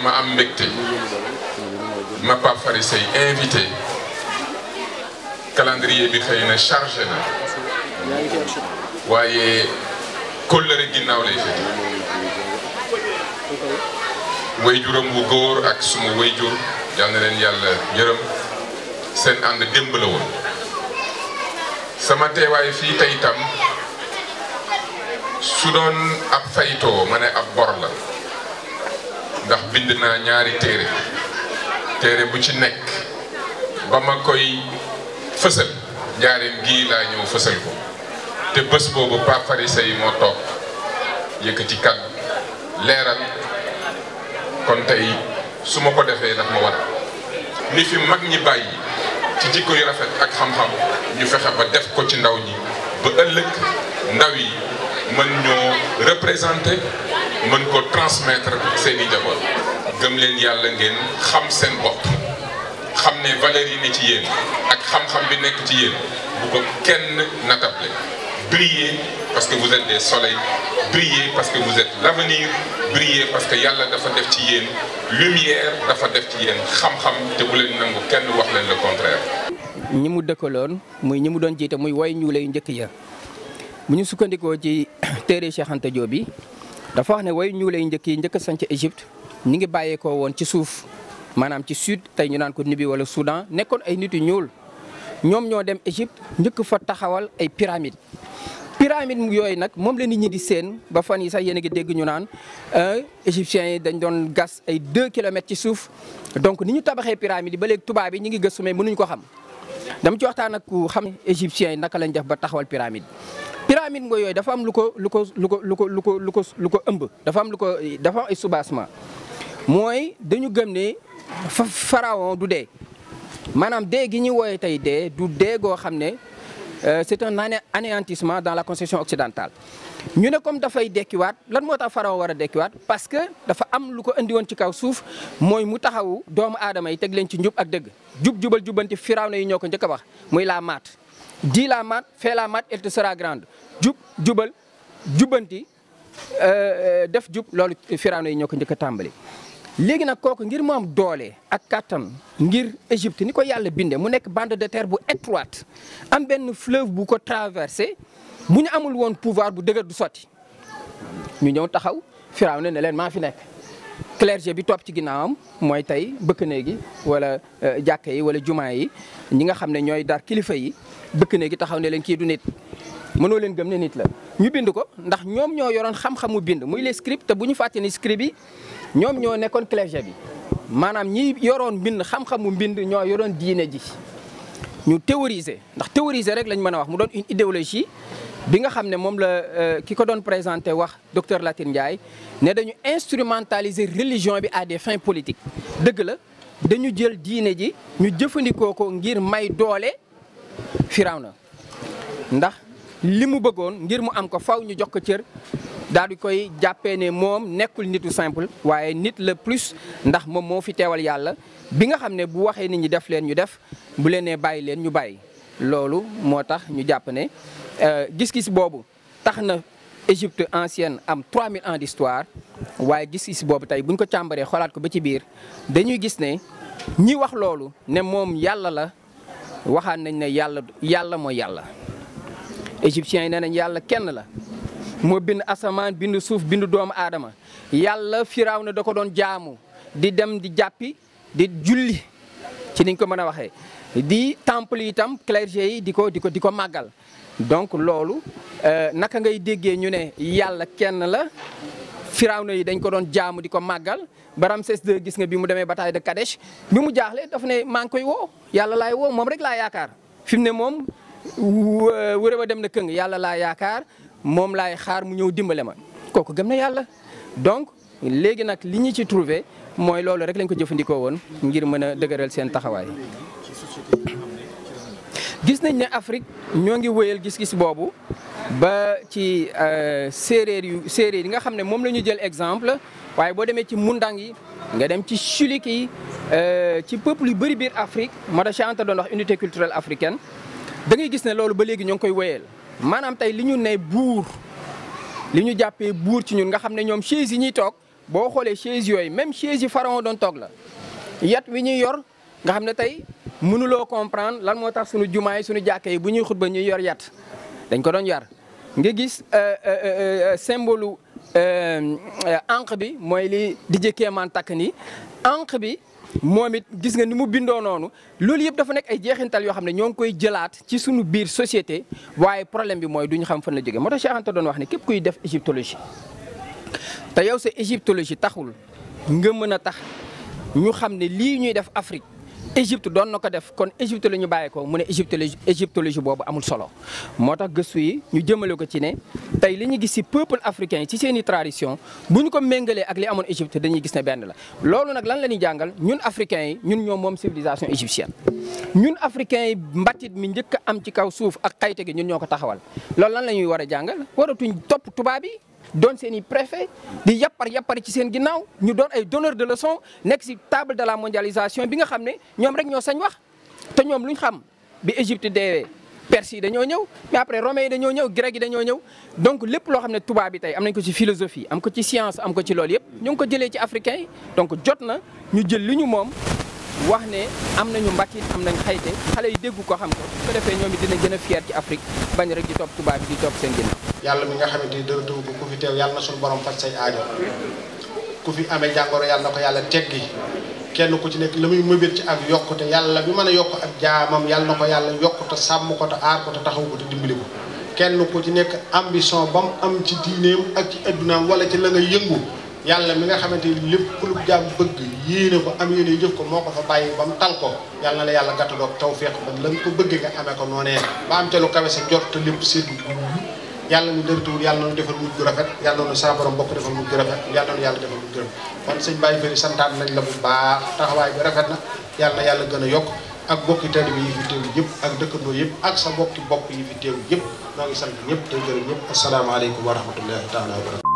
ma am mbégte ma Pape Fary Seye invité calendrier bi xëy na chargé na waaye kóllëre ginnaaw lay fete wayjuram wu góor ak suma wayjur yal na leen yàlla yërëm seen ànd démb la woon sama teewaay fii tey itam su doon ab faytoo ma ne ab bor la ndax bind naa ñaari téere bu ci nekk ba ma koy fësal njaareem gii laa ñëw fësal ko te bés boobu Pape Fary Seye moo toog yëkkati kàddu leeral kon tey su ma ko defee daf ma war ni fi mag ñi bàyyi ci jikko yu rafet ak xam-xam ñu fexe ba def ko ci ndaw ñi ba ëllëg ndaw yi mën ñoo représenter mën ko transmettre seeni njaboot gëm leen yàlla ngeen xam seen bopp xam ne valeurs yi ne ci yéen ak xam-xam bi nekk ci yéen bu ko kenn natable brillez parce que vous êtes des soleils brillez parce que vous êtes l'avenir brillez parce que yàlla dafa def ci yéen lumière dafa def ci yéen xam-xam te bu leen nangu kenn wax leen le contraire. ñi mu dëkkaloon muy ñi mu doon jiite muy way ñuule yu njëkk ya bu ñu sukkandikoo ci téere Cheikh Anta Diop bi dafa wax ne way ñuule yu njëkk yi njëkk a sanc Égypte ñi ngi bàyyeekoo woon ci suuf maanaam ci sud tey ñu naan ko Nibi wala Soudan nekkoon ay nit yu ñuul ñoom ñoo dem Égypte njëkk fa taxawal ay pyramide yooyu nag moom la nit ñi di seen ba fan yi sax yéen a ngi dégg ñu naan égyptiens yi dañ doon gas ay 2 kilomètres ci suuf donc ni ñu tabaxee pyramide yi ba léegi tubaab yi ñu ngi gëstu mais mënuñ ko xam dama ci waxtaan ak ku xam égyptiens yi naka lañ def ba taxawal pyramide nga yooyu dafa am lu ko ëmb dafa am ay soubassement mooy dañu gëm ne pharaon du dee maanaam dee gi ñu wooyee tey dee du dee goo xam ne c'est un anéantissement dans la conception occidentale ñu ne comme dafay dekkiwaat lan moo tax pharaon war a dekkiwaat parce que dafa am lu ko indi woon ci kaw suuf mooy mu taxawu doomu aadama yi teg leen ci njub ak dëgg jubal jubanti firawna yi ñoo ko njëkk a wax muy la maat di la maat fais la maat elle te sera grande jubal jubanti def jub loolu firawna yi ñoo ko njëkk a tàmbali. léegi nag kooku ngir mu am doole ak kattan ngir Égypte ni ko yàlla bindee mu nekk bande de terre bu étroite am benn fleuve bu ko traversé bu ñu amul woon pouvoir bu dëgër du sotti ñu ñëw taxaw Firawna ne leen maa fi nekk. clergé bi topp ci ginnaawam mooy tey bëkk néegi wala jàkka yi wala jumaa yi ñi nga xam ne ñooy dar kilifa yi bëkk néegi taxaw ne leen kii du nit mënoo leen gëm ne nit la. ñu bind ko ndax ñoom ñoo yoroon xam-xamu bind muy les scribes te bu ñu fàtte ni scribe yi ñoom ñoo nekkoon clergé bi maanaam ñi yoroon mbind xam-xamu mbind ñoo yoroon diine ji ñu théoriser ndax théoriser rek lañ mën a wax mu doon une idéologie bi nga xam ne moom la ki ko doon présenté wax docteur Latir Ndiaye ne dañu instrumentaliser religion bi à des fins politiques dëgg la dañu jël diine ji ñu jëfandikoo ko ngir may doole Firawna ndax li mu bëggoon ngir mu am ko faw ñu jox ko cër daal di koy jàppee ne moom nekkul nitu simple waaye nit le plus ndax moom moo fi teewal yàlla bi nga xam ne bu waxee nit ñi def leen ñu def bu leen nee bàyyi leen ñu bàyyi loolu moo tax ñu jàpp ne gis-gis boobu tax na Égypte ancienne am 3000 ans d'histoire waaye gis-gis boobu tey buñ ko càmbaree xoolaat ko ba ci biir dañuy gis ne ñi wax loolu ne moom yàlla la waxaat nañ ne yàlla mooy yàlla égyptiens yi nee nañ yàlla kenn la moo bind asamaan bind suuf bind doomu aadama yàlla Firawna da ko doon jaamu di dem di jàppi di julli ci niñ ko mën a waxee di temple yi itam clergé yi di ko màggal donc loolu naka ngay déggee ñu ne yàlla kenn la Firawna yi dañ ko doon jaamu di ko màggal ba Ramsès II gis nga bi mu demee bataille de Kadesh bi mu jaaxle daf ne maa ngi koy woo yàlla laay woo moom rek laa yaakaar fi mu ne moom wërë ba dem na këng yàlla laa yaakaar moom laay xaar mu ñëw dimbale ma kooku gëm na yàlla donc léegi nag li ñu ci trouvé mooy loolu rek lañ ko jëfandikoo woon ngir mën a dëgëral seen taxawaay. gis nañ ne Afrique ñoo ngi wëyal gis-gis boobu ba ci séeréer yi nga xam ne moom la ñu jël exemple waaye boo demee ci Mundang yi nga dem ci Chulik yi ci peuple yu bëri biir Afrique moo tax Cheikh Anta doon wax unité culturelle africaine da ngay gis ne loolu ba léegi ñoo ngi koy wëyal maanaam tey li ñu ne buur li ñu jàppee buur ci ñun nga xam ne ñoom chaise yi ñuy toog boo xoolee chaise yooyu même chaise yi pharaon doon toog la yat wi ñuy yor nga xam ne tey mënuloo comprendre lan moo tax suñu jumaa yi suñu jàkka yi bu ñuy xutba ñuy yor yat dañ ko doon yar nga gis symbole encre bi mooy li di jëkkeemaan takk ni encre bi moom it gis nga ni mu bindoo noonu loolu yëpp dafa nekk ay jeexintal yoo xam ne ñoo ngi koy jëlaat ci suñu biir société waaye problème bi mooy duñu xam fan la jógee moo tax Cheikh Anta doon wax ne képp kuy def égyptologie te yow sa égyptologie taxul nga mën a tax ñu xam ne lii ñuy def Afrique Égypte doon na ko def kon Égypte la ñu bàyyi ko mu ne égyptologie boobu amul solo moo tax gëstu yi ñu jëmale ko ci ne tey li ñu gis ci peuple africain yi ci seen i tradition bu ñu ko méngalee ak li amoon Égypte dañuy gis ne benn la. loolu nag lan la ñuy jàngal ñun africains yi ñun ñoom moom civilisation égyptienne ñun africains yi mbatit mi njëkk a am ci kaw suuf ak xayte gi ñun ñoo ko taxawal loolu lan la ñuy war a jàngal waratuñ topp tubaab yi. doon seen i préfet di yappari ci seen ginnaaw ñu doon ay donneur de leçon nekk si table de la mondialisation bi nga xam ne ñoom rek ñoo sañ wax te ñoom luñ xam bi Égypte deewee Perse yi dañoo ñëw mais après romains yi dañoo ñëw grec yi dañoo ñëw donc lépp loo xam ne tubaab bi tey am nañ ko ci philosophie am ko ci science am ko ci loolu yëpp ñu ngi ko jëlee ci africains yi donc jot na ñu jël li ñu moom wax ne am nañu mbatit am nañ xayte xale yi déggu ko xam ko su ko defee ñoom it dinañ gën a fier ci Afrique bañ rek di topp tubaab bi di topp seen ginnaaw. yàlla mi nga xamante ni dara tëw ko ku fi teew yàlla na suñu borom faj say aajo ku fi amee jàngoro yàlla na ko yàlla teggi kenn ku ci nekk la muy mëbét ci ak yokkute yàlla bi mën a yokk ak jaamam yàlla na ko yàlla yokk te sàmm ko te aar ko te taxaw ko te dimbali ko kenn ku ci nekk ambition ba mu am ci diineem ak ci addunaam wala ci la nga yëngu yàlla mi nga xamante ni lépp lu jaam bëgg yéene ko am yéene jëf ko moo ko fa bàyyi ba mu tal ko yàlla na la yàlla gàttaloog tawfeex ba la nga ko bëggee nga amee ko noonee ba am ca lu kawe sa jot te lépp seddu yàlla ñu dërtuwul yàlla nañu defal mujj gu rafet yàlla nañu sa borom bokk defal mujj gu rafet yàlla nañu yàlla defal mujj gu rafet kon sëñ Baye Fary santaan nañ la bu baax taxawaay bi rafet na yàlla na yàlla gën a yokk ak bokki taalibe yi fi teew yëpp ak dëkkandoo yëpp ak sa bokki bopp yi fi teew yëpp noo ngi sant ñëpp te gërëm ñëpp asalaamaaleykum wa rahmatullahi taala wa barakatu